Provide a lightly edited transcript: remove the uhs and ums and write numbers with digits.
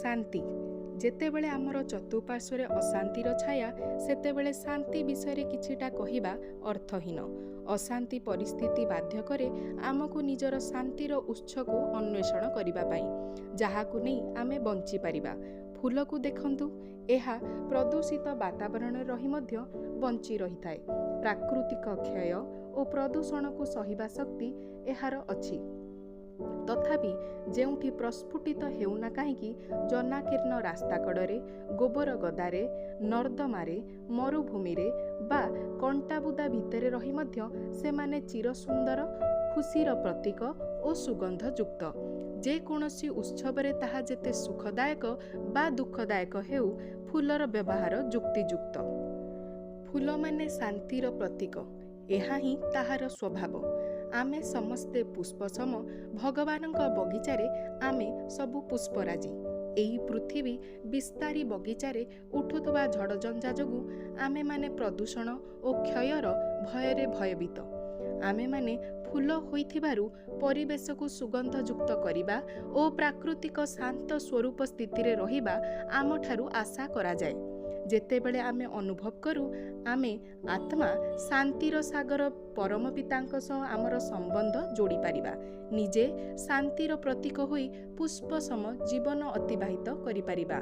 ଶାନ୍ତି। ଯେତେବେଳେ ଆମର ଚତୁଃପାର୍ଶ୍ୱରେ ଅଶାନ୍ତିର ଛାୟା, ସେତେବେଳେ ଶାନ୍ତି ବିଷୟରେ କିଛିଟା କହିବା ଅର୍ଥହୀନ। ଅଶାନ୍ତି ପରିସ୍ଥିତି ବାଧ୍ୟ କରେ ଆମକୁ ନିଜର ଶାନ୍ତିର ଉତ୍ସକୁ ଅନ୍ୱେଷଣ କରିବା ପାଇଁ, ଯାହାକୁ ନେଇ ଆମେ ବଞ୍ଚିପାରିବା। ଫୁଲକୁ ଦେଖନ୍ତୁ, ଏହା ପ୍ରଦୂଷିତ ବାତାବରଣରେ ରହି ମଧ୍ୟ ବଞ୍ଚି ରହିଥାଏ। ପ୍ରାକୃତିକ କ୍ଷୟ ଓ ପ୍ରଦୂଷଣକୁ ସହିବା ଶକ୍ତି ଏହାର ଅଛି। ତଥାପି ଯେଉଁଠି ପ୍ରସ୍ଫୁଟିତ ହେଉନା କାହିଁକି, ଜନାକୀର୍ଣ୍ଣ ରାସ୍ତାକଡ଼ରେ, ଗୋବର ଗଦାରେ, ନର୍ଦ୍ଦମାରେ, ମରୁଭୂମିରେ ବା କଣ୍ଟାବୁଦା ଭିତରେ ରହି ମଧ୍ୟ ସେମାନେ ଚିରସୁନ୍ଦର, ଖୁସିର ପ୍ରତୀକ ଓ ସୁଗନ୍ଧଯୁକ୍ତ। ଯେକୌଣସି ଉତ୍ସବରେ ତାହା ଯେତେ ସୁଖଦାୟକ ବା ଦୁଃଖଦାୟକ ହେଉ, ଫୁଲର ବ୍ୟବହାର ଯୁକ୍ତିଯୁକ୍ତ। ଫୁଲମାନେ ଶାନ୍ତିର ପ୍ରତୀକ, ଏହା ହିଁ ତାହାର ସ୍ୱଭାବ। ଆମେ ସମସ୍ତେ ପୁଷ୍ପସମ। ଭଗବାନଙ୍କ ବଗିଚାରେ ଆମେ ସବୁ ପୁଷ୍ପରାଜି। ଏହି ପୃଥିବୀ ବିସ୍ତାରୀ ବଗିଚାରେ ଉଠୁଥିବା ଝଡ଼ଝଞ୍ଜା ଯୋଗୁଁ ଆମେମାନେ ପ୍ରଦୂଷଣ ଓ କ୍ଷୟର ଭୟରେ ଭୟଭୀତ। ଆମେମାନେ ଫୁଲ ହୋଇଥିବାରୁ ପରିବେଶକୁ ସୁଗନ୍ଧଯୁକ୍ତ କରିବା ଓ ପ୍ରାକୃତିକ ଶାନ୍ତ ସ୍ୱରୂପ ସ୍ଥିତିରେ ରହିବା ଆମଠାରୁ ଆଶା କରାଯାଏ। ଯେତେବେଳେ ଆମେ ଅନୁଭବ କରୁ ଆମେ ଆତ୍ମା ଶାନ୍ତିର ସାଗର ପରମପିତାଙ୍କ ସହ ଆମର ସମ୍ବନ୍ଧ ଯୋଡ଼ିପାରିବା, ନିଜେ ଶାନ୍ତିର ପ୍ରତୀକ ହୋଇ ପୁଷ୍ପସମ ଜୀବନ ଅତିବାହିତ କରିପାରିବା।